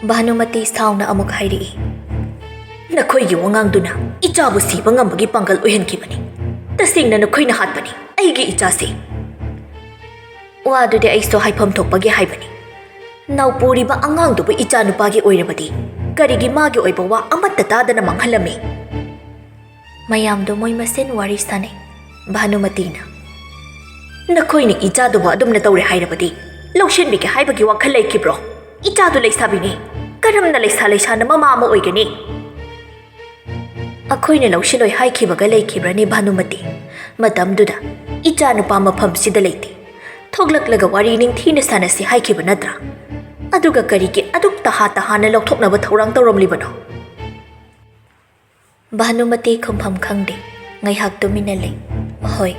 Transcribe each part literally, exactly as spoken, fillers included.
ꯚꯥꯅꯨꯃꯇꯤ ꯁꯥꯎꯅ ꯑꯃꯨꯛ ꯍꯥꯏꯔꯛꯏ, "ꯅꯈꯣꯏꯒꯤ ꯋꯥꯉꯥꯡꯗꯨꯅ ꯏꯆꯥꯕꯨ ꯁꯤꯕ ꯉꯝꯕꯒꯤ ꯄꯥꯡꯒꯜ ꯑꯣꯏꯍꯟꯈꯤꯕꯅꯤ꯫ ꯇꯁꯦꯡꯅ ꯅꯈꯣꯏꯅ ꯍꯥꯠꯄꯅꯤ ꯑꯩꯒꯤ ꯏꯆꯥꯁꯦ꯫" ꯋꯥꯗꯨꯗꯤ ꯑꯩꯁꯨ ꯍꯥꯏꯐꯝ ꯊꯣꯛꯄꯒꯤ ꯍꯥꯏꯕꯅꯤ꯫ ꯅꯥꯎꯄꯨꯔꯤꯕ ꯑꯉꯥꯡꯗꯨꯕꯨ ꯏꯆꯥꯅꯨꯄꯥꯒꯤ ꯑꯣꯏꯔꯕꯗꯤ ꯀꯔꯤꯒꯤ ꯃꯥꯒꯤ ꯑꯣꯏꯕ ꯋꯥ ꯑꯃꯠꯇ ꯇꯥꯗꯅ ꯃꯥꯡꯍꯜꯂꯝꯃꯤ? ꯃꯌꯥꯝꯗꯣ ꯃꯣꯏ ꯃꯁꯦꯟ ꯋꯥꯔꯤ ꯁꯥꯅꯩ꯫ ꯚꯥꯅꯨꯃꯇꯤꯅ, "ꯅꯈꯣꯏꯅ ꯏꯆꯥꯗꯨꯕꯨ ꯑꯗꯨꯝꯅ ꯇꯧꯔꯦ ꯍꯥꯏꯔꯕꯗꯤ ꯂꯧꯁꯤꯟꯕꯤꯒꯦ ꯍꯥꯏꯕꯒꯤ ꯋꯥꯈꯜ ꯂꯩꯈꯤꯕ꯭ꯔꯣ? ꯏꯆꯥꯗꯨ ꯂꯩꯁꯥꯕꯤꯅꯤ꯫ ꯀꯔꯝꯅ ꯂꯩꯁꯥ ꯂꯩꯁꯥꯅ ꯃꯃꯥ ꯑꯃ ꯑꯣꯏꯒꯅꯤ?" "ꯑꯩꯈꯣꯏꯅ ꯂꯧꯁꯤꯜꯂꯣꯏ ꯍꯥꯏꯈꯤꯕꯒ ꯂꯩꯈꯤꯕ꯭ꯔꯅꯤ ꯚꯥꯅꯨꯃꯇꯤ? ꯃꯇꯝꯗꯨꯗ ꯏꯆꯥ ꯅꯨꯄꯥ ꯃꯐꯝꯁꯤꯗ ꯂꯩꯇꯦ꯫ ꯊꯣꯛꯂꯛꯂꯒ ꯋꯥꯔꯤ ꯅꯤꯡꯊꯤꯅ ꯁꯥꯟꯅꯁꯤ ꯍꯥꯏꯈꯤꯕ ꯅꯠꯇ꯭ꯔꯥ? ꯑꯗꯨꯒ ꯀꯔꯤꯒꯤ ꯑꯗꯨꯛ ꯇꯍꯥ ꯇꯍꯥꯅ ꯂꯧꯊꯣꯛꯅꯕ ꯊꯧꯔꯥꯡ ꯇꯧꯔꯝꯂꯤꯕꯅꯣ?" ꯚꯥꯅꯨꯃꯇꯤ ꯈꯨꯝꯐꯝ ꯈꯪꯗꯦ꯫ ꯉꯥꯏꯍꯥꯛ ꯇꯨꯃꯤꯟꯅ ꯂꯩ꯫ ꯍꯣꯏ,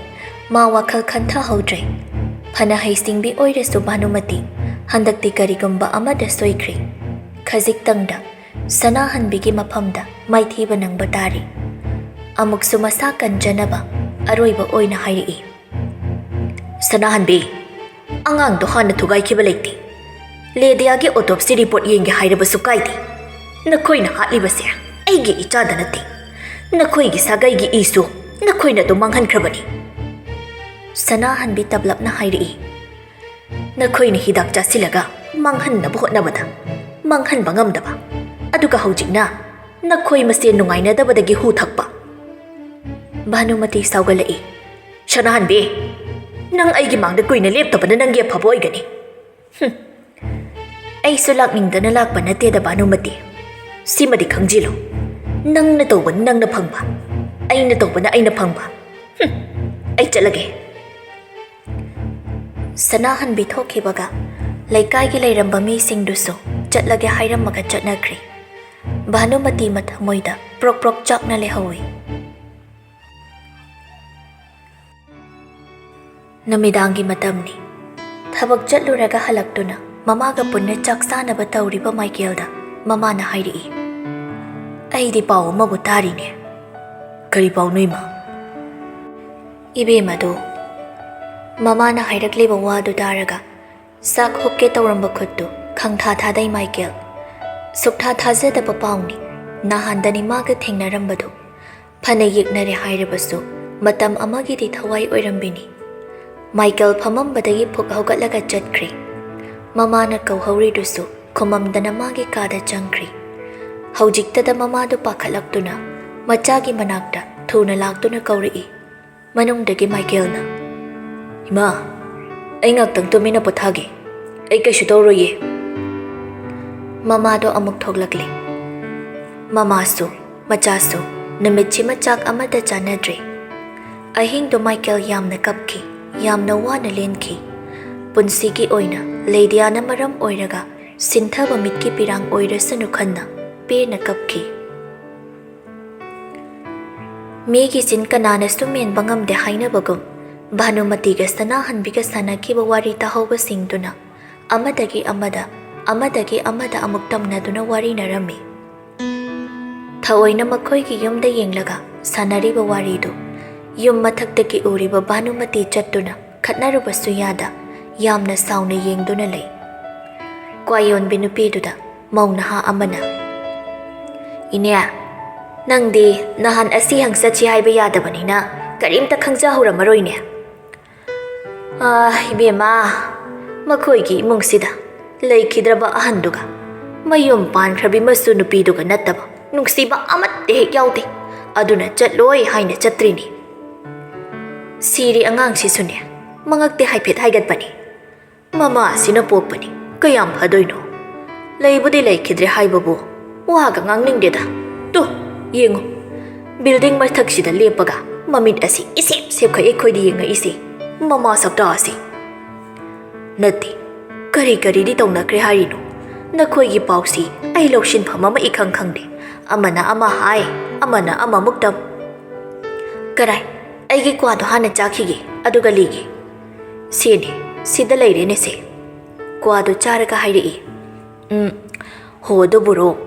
ꯃꯥ ꯋꯥꯈꯜ ꯈꯟꯊꯍꯧꯗ꯭ꯔꯦ꯫ ꯐꯅ ꯍꯩꯁꯤꯡꯕꯤ ꯑꯣꯏꯔꯁꯨ ꯚꯥꯅꯨꯃꯇꯤ ꯍꯟꯗꯛꯇꯤ ꯀꯔꯤꯒꯨꯝꯕ ꯑꯃꯗ ꯁꯣꯏꯈ꯭ꯔꯦ꯫ ꯈꯖꯤꯛꯇꯪꯗ ꯁꯅꯥꯍꯟꯕꯤꯒꯤ ꯃꯐꯝꯗ ꯃꯥꯏꯊꯤꯕ ꯅꯪꯕ ꯇꯥꯔꯦ꯫ ꯑꯃꯨꯛꯁꯨ ꯃꯁꯥ ꯀꯟꯖꯅꯕ ꯑꯔꯣꯏꯕ ꯑꯣꯏꯅ ꯍꯥꯏꯔꯛꯏ, "ꯁꯅꯥꯍꯟꯕꯤ, ꯑꯉꯥꯡꯗꯣ ꯍꯥꯟꯅ ꯊꯨꯒꯥꯏꯈꯤꯕ ꯂꯩꯇꯦ꯫ ꯂꯦꯗꯤꯌꯥꯒꯤ autopsy report ꯌꯦꯡꯒꯦ ꯍꯥꯏꯔꯕꯁꯨ ꯀꯥꯏꯗꯦ꯫ ꯅꯈꯣꯏꯅ ꯍꯥꯠꯂꯤꯕꯁꯦ ꯑꯩꯒꯤ ꯏꯆꯥꯗ ꯅꯠꯇꯦ, ꯅꯈꯣꯏꯒꯤ ꯁꯥꯒꯩꯒꯤ ꯏꯁꯨ ꯅꯈꯣꯏꯅ ꯑꯗꯨꯝ ꯃꯥꯡꯍꯟꯈ꯭ꯔꯕꯅꯤ꯫" ꯁꯅꯥꯍꯟꯕꯤ ꯇꯞꯂꯞꯅ ꯍꯥꯏꯔꯛꯏ, "ꯅꯈꯣꯏꯅ ꯍꯤꯗꯥꯛ ꯆꯥꯁꯤꯜꯂꯒ ꯃꯥꯡꯍꯟꯅꯕ ꯍꯣꯠꯅꯕꯗ ꯃꯥꯡꯍꯟꯕ ꯉꯝꯗꯕ, ꯑꯗꯨꯒ ꯍꯧꯖꯤꯛꯅ ꯅꯈꯣꯏ ꯃꯁꯦꯟ ꯅꯨꯡꯉꯥꯏꯅꯗꯕꯗꯒꯤ ꯍꯨ ꯊꯛꯄ꯫" ꯚꯥꯅꯨꯃꯇꯤ ꯁꯥꯎꯒꯠꯂꯛꯏ, "ꯁꯅꯥꯍꯟꯕꯤ, ꯅꯪ ꯑꯩꯒꯤ ꯃꯥꯡꯗ ꯀꯨꯏꯅ ꯂꯦꯞꯇꯕꯅ ꯅꯪꯒꯤ ꯑꯐꯕ ꯑꯣꯏꯒꯅꯤ꯫" "ꯍꯨꯝ, ꯑꯩꯁꯨ ꯂꯥꯛꯅꯤꯡꯗꯅ ꯂꯥꯛꯄ ꯅꯠꯇꯦꯗ ꯚꯥꯅꯨꯃꯇꯤ꯫ ꯁꯤꯃꯗꯤ ꯈꯪꯖꯤꯜꯂꯨ, ꯅꯪꯅ ꯇꯧꯕꯅꯤ ꯅꯪꯅ ꯐꯪꯕ, ꯑꯩꯅ ꯇꯧꯕꯅ ꯑꯩꯅ ꯐꯪꯕ꯫ ꯍꯨꯝ, ꯑꯩ ꯆꯠꯂꯒꯦ꯫" ꯁꯅꯥꯍꯟꯕꯤ ꯊꯣꯛꯈꯤꯕꯒ ꯂꯩꯀꯥꯏꯒꯤ ꯂꯩꯔꯝꯕ ꯃꯤꯁꯤꯡꯗꯨꯁꯨ ꯆꯠꯂꯒꯦ ꯍꯥꯏꯔꯝꯃꯒ ꯆꯠꯅꯈ꯭ꯔꯦ꯫ ꯚꯥꯅꯨꯃꯇꯤ ꯃꯊꯃꯣꯏꯗ ꯄ꯭ꯔꯣꯛ ꯄ꯭ꯔꯣꯛ ꯆꯥꯛꯅ ꯂꯩꯍꯧꯏ꯫ ꯅꯨꯃꯤꯗꯥꯡꯒꯤ ꯃꯇꯝꯅꯤ꯫ ꯊꯕꯛ ꯆꯠꯂꯨꯔꯒ ꯍꯜꯂꯛꯇꯨꯅ ꯃꯃꯥꯒ ꯄꯨꯟꯅ ꯆꯥꯛ ꯆꯥꯅꯕ ꯇꯧꯔꯤꯕ ꯃꯥꯏꯀꯦꯜꯗ ꯃꯃꯥꯅ ꯍꯥꯏꯔꯛꯏ, "ꯑꯩꯗꯤ ꯄꯥꯎ ꯑꯃꯕꯨ ꯇꯥꯔꯤꯅꯦ꯫" "ꯀꯔꯤ ꯄꯥꯎꯅꯣ, ꯏꯃꯥ?" ꯏꯕꯦꯝꯃꯗꯨ ꯃꯃꯥꯅ ꯍꯥꯏꯔꯛꯂꯤꯕ ꯋꯥꯗꯨ ꯇꯥꯔꯒ ꯆꯥꯛ ꯍꯨꯞꯀꯦ ꯇꯧꯔꯝꯕ ꯈꯨꯠꯇꯨ ꯈꯪꯊꯥ ꯊꯥꯗꯩ ꯃꯥꯏꯀꯦꯜ꯫ ꯁꯨꯛꯊꯥ ꯊꯥꯖꯗꯕ ꯄꯥꯎꯅꯤ꯫ ꯅꯍꯥꯟꯗꯅꯤ ꯃꯥꯒ ꯊꯦꯡꯅꯔꯝꯕꯗꯨ꯫ ꯐꯅ ꯌꯦꯛꯅꯔꯦ ꯍꯥꯏꯔꯕꯁꯨ ꯃꯇꯝ ꯑꯃꯒꯤꯗꯤ ꯊꯋꯥꯏ ꯑꯣꯏꯔꯝꯕꯤꯅꯤ꯫ ꯃꯥꯏꯀꯦꯜ ꯐꯝꯃꯝꯕꯗꯒꯤ ꯐꯨꯛ ꯍꯧꯒꯠꯂꯒ ꯆꯠꯈ꯭ꯔꯦ꯫ ꯃꯃꯥꯅ ꯀꯧꯍꯧꯔꯤꯗꯨꯁꯨ ꯈꯨꯃꯝꯗꯅ ꯃꯥꯒꯤ ꯀꯥꯗ ꯆꯪꯈ꯭ꯔꯦ꯫ ꯍꯧꯖꯤꯛꯇꯗ ꯃꯃꯥꯗꯨ ꯄꯥꯈꯠꯂꯛꯇꯨꯅ ꯃꯆꯥꯒꯤ ꯃꯅꯥꯛꯇ ꯊꯨꯅ ꯂꯥꯛꯇꯨꯅ ꯀꯧꯔꯛꯏ꯫ ꯃꯅꯨꯡꯗꯒꯤ ꯃꯥꯏꯀꯦꯜꯅ, "ꯏꯃꯥ, ꯑꯩ ꯉꯥꯛꯇꯪ ꯇꯨꯃꯤꯟꯅ ꯄꯣꯊꯥꯒꯦ꯫ ꯑꯩ ꯀꯩꯁꯨ ꯇꯧꯔꯣꯏꯌꯦ꯫" ꯃꯃꯥꯗꯣ ꯑꯃꯨꯛ ꯊꯣꯛꯂꯛꯂꯦ꯫ ꯃꯃꯥꯁꯨ ꯃꯆꯥꯁꯨ ꯅꯨꯃꯤꯠꯁꯤꯃ ꯆꯥꯛ ꯑꯃꯠꯇ ꯆꯥꯅꯗ꯭ꯔꯦ꯫ ꯑꯍꯤꯡꯗꯣ ꯃꯥꯏꯀꯦꯜ ꯌꯥꯝꯅ ꯀꯞꯈꯤ, ꯌꯥꯝꯅ ꯋꯥꯅ ꯂꯦꯟꯈꯤ꯫ ꯄꯨꯟꯁꯤꯒꯤ ꯑꯣꯏꯅ ꯂꯦꯗꯤꯌꯥꯅ ꯃꯔꯝ ꯑꯣꯏꯔꯒ ꯁꯤꯟꯊꯕ ꯃꯤꯠꯀꯤ ꯄꯤꯔꯥꯡ ꯑꯣꯏꯔꯁꯅꯨ ꯈꯟꯅ ꯄꯦꯟꯅ ꯀꯞꯈꯤ꯫ ꯃꯤꯒꯤ ꯆꯤꯟ ꯀꯅꯥꯅꯁꯨ ꯃꯦꯟꯕ ꯉꯝꯗꯦ ꯍꯥꯏꯅꯕꯒꯨꯝ, ꯚꯥꯅꯨꯃꯇꯤꯒ ꯁꯅꯥꯍꯟꯕꯤꯒ ꯁꯥꯟꯅꯈꯤꯕ ꯋꯥꯔꯤ ꯇꯥꯍꯧꯕꯁꯤꯡꯗꯨꯅ ꯑꯃꯗꯒꯤ ꯑꯃꯗ, ꯑꯃꯗꯒꯤ ꯑꯃꯗ ꯑꯃꯨꯛ ꯇꯝꯅꯗꯨꯅ ꯋꯥꯔꯤꯅꯔꯝꯃꯤ꯫ ꯊꯑꯣꯏꯅ ꯃꯈꯣꯏꯒꯤ ꯌꯨꯝꯗ ꯌꯦꯡꯂꯒ ꯁꯥꯟꯅꯔꯤꯕ ꯋꯥꯔꯤꯗꯨ ꯌꯨꯝ ꯃꯊꯛꯇꯒꯤ ꯎꯔꯤꯕ ꯚꯥꯅꯨꯃꯇꯤ ꯆꯠꯇꯨꯅ ꯈꯠꯅꯔꯨꯕꯁꯨ ꯌꯥꯗ ꯌꯥꯝꯅ ꯁꯥꯎꯅ ꯌꯦꯡꯗꯨꯅ ꯂꯩ꯫ ꯀ꯭ꯋꯥꯌꯣꯟꯕꯤ ꯅꯨꯄꯤꯗꯨꯗ ꯃꯧ ꯅꯍꯥ ꯑꯃꯅ, "ꯏꯅꯦ, ꯅꯪꯗꯤ ꯅꯍꯥꯟ ꯑꯁꯤ ꯍꯪ ꯆꯠꯁꯤ ꯍꯥꯏꯕ ꯌꯥꯗꯕꯅꯤꯅ ꯀꯔꯤꯝꯇ ꯈꯪꯖꯍꯧꯔꯝꯃꯔꯣꯏꯅꯦ꯫" "ꯑꯥ, ꯏꯕꯦꯝꯃ, ꯃꯈꯣꯏꯒꯤ ꯏꯃꯨꯡꯁꯤꯗ ꯂꯩꯈꯤꯗ꯭ꯔꯕ ꯑꯍꯟꯗꯨꯒ ꯃꯌꯨꯝ ꯄꯥꯟꯈ꯭ꯔꯕꯤ ꯃꯁꯨ ꯅꯨꯄꯤꯗꯨꯒ ꯅꯠꯇꯕ ꯅꯨꯡꯁꯤꯕ ꯑꯃꯠꯇ ꯍꯦꯛ ꯌꯥꯎꯗꯦ꯫ ꯑꯗꯨꯅ ꯆꯠꯂꯣꯏ ꯍꯥꯏꯅ ꯆꯠꯇ꯭ꯔꯤꯅꯤ꯫ ꯁꯤꯔꯤ ꯑꯉꯥꯡꯁꯤꯁꯨꯅꯦ, ꯃꯉꯛꯇꯤ ꯍꯥꯏꯐꯦꯠ ꯍꯥꯏꯒꯠꯄꯅꯤ꯫ ꯃꯃꯥ ꯑꯁꯤꯅ ꯄꯣꯛꯄꯅꯤ꯫ ꯀꯌꯥꯝ ꯐꯗꯣꯏꯅꯣ? ꯂꯩꯕꯨꯗꯤ ꯂꯩꯈꯤꯗ꯭ꯔꯦ ꯍꯥꯏꯕꯕꯨ ꯋꯥꯒ ꯉꯥꯡꯅꯤꯡꯗꯦꯗ꯫ ꯇꯨ, ꯌꯦꯡꯉꯨ, ꯕꯤꯜꯗꯤꯡ ꯃꯊꯛꯁꯤꯗ ꯂꯦꯞꯄꯒ ꯃꯃꯤꯠ ꯑꯁꯤ ꯏꯁꯦꯞ ꯁꯦꯞꯈꯩ ꯑꯩꯈꯣꯏꯗ ꯌꯦꯡꯉꯛꯏꯁꯤ꯫ ꯃꯃꯥ ꯁꯛꯇꯥ ꯑꯁꯤ꯫ ꯅꯠꯇꯦ, ꯀꯔꯤ ꯀꯔꯤꯗꯤ ꯇꯧꯅꯈ꯭ꯔꯦ ꯍꯥꯏꯔꯤꯅꯣ? ꯅꯈꯣꯏꯒꯤ ꯄꯥꯎꯁꯤ ꯑꯩ ꯂꯧꯁꯤꯟꯐꯝ ꯑꯃ ꯏꯈꯪ ꯈꯪꯗꯦ꯫ ꯑꯃꯅ ꯑꯃ ꯍꯥꯏ, ꯑꯃꯅ ꯑꯃꯃꯨꯛ ꯇꯝ꯫ ꯀꯔꯥꯏ, ꯑꯩꯒꯤ ꯀ꯭ꯋꯥꯗꯣ ꯍꯥꯟꯅ ꯆꯥꯈꯤꯒꯦ, ꯑꯗꯨꯒ ꯂꯤꯒꯦ꯫ ꯁꯦꯅꯦ, ꯁꯤꯗ ꯂꯩꯔꯦꯅꯦ ꯁꯦ꯫ ꯀ꯭ꯋꯥꯗꯣ ꯆꯥꯔꯒ ꯍꯥꯏꯔꯛꯏ꯫ ꯎꯝ, ꯍꯣ, ꯑꯗꯨꯕꯨꯔꯣ?